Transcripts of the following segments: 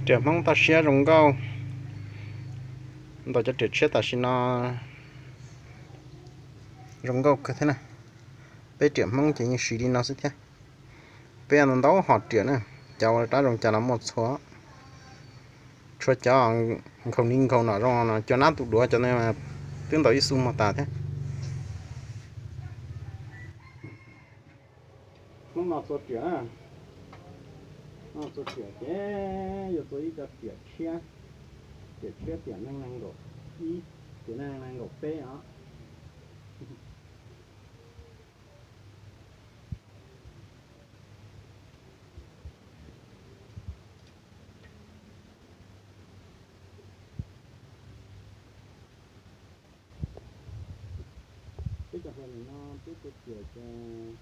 Riam Hmoob toj siab zoo nkauj, ntau cov riam tshiab tam sim no zoo nkauj kawg thiab na. Peb riam Hmoob ces yeej siv li no xwb thiab. Peb ntau ntau hom riam na, cov ua rab zoo cas los muaj txhua, tshuav cov nkhaus ni nkhaus no zoo no cua nab tus duav cov no twb ntaus ib xu muag tas thiab. Hnub no txua riam, hnub no txua riam ces yuav txua ib co riam tshiab, riam tshiab tiam nees nees nkaum ib, tiam nees nees nkaum peb os. Peb cov hluas nim no peb tua riam ces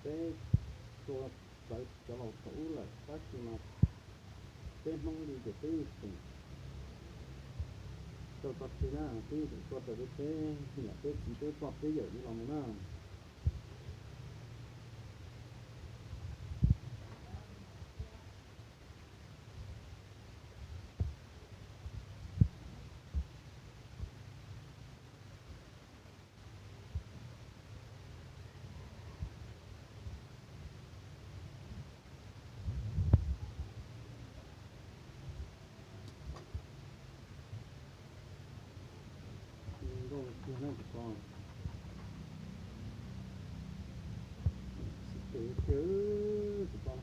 peb tua txawv cov laus thaum ub lawm, tab sis mas peb Hmoob li ces peb yeej tseem tau txog txij na, peb yeej tseem tuaj raws li peb niam peb txiv peb pog peb yawm li los mus na. Nkauj tiag na tsis tau, xib tes tiag tsis tau.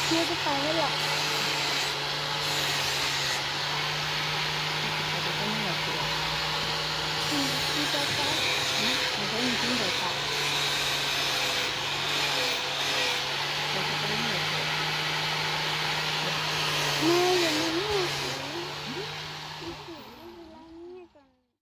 Nws twb pais lawm. Nws twb mus nraim tas.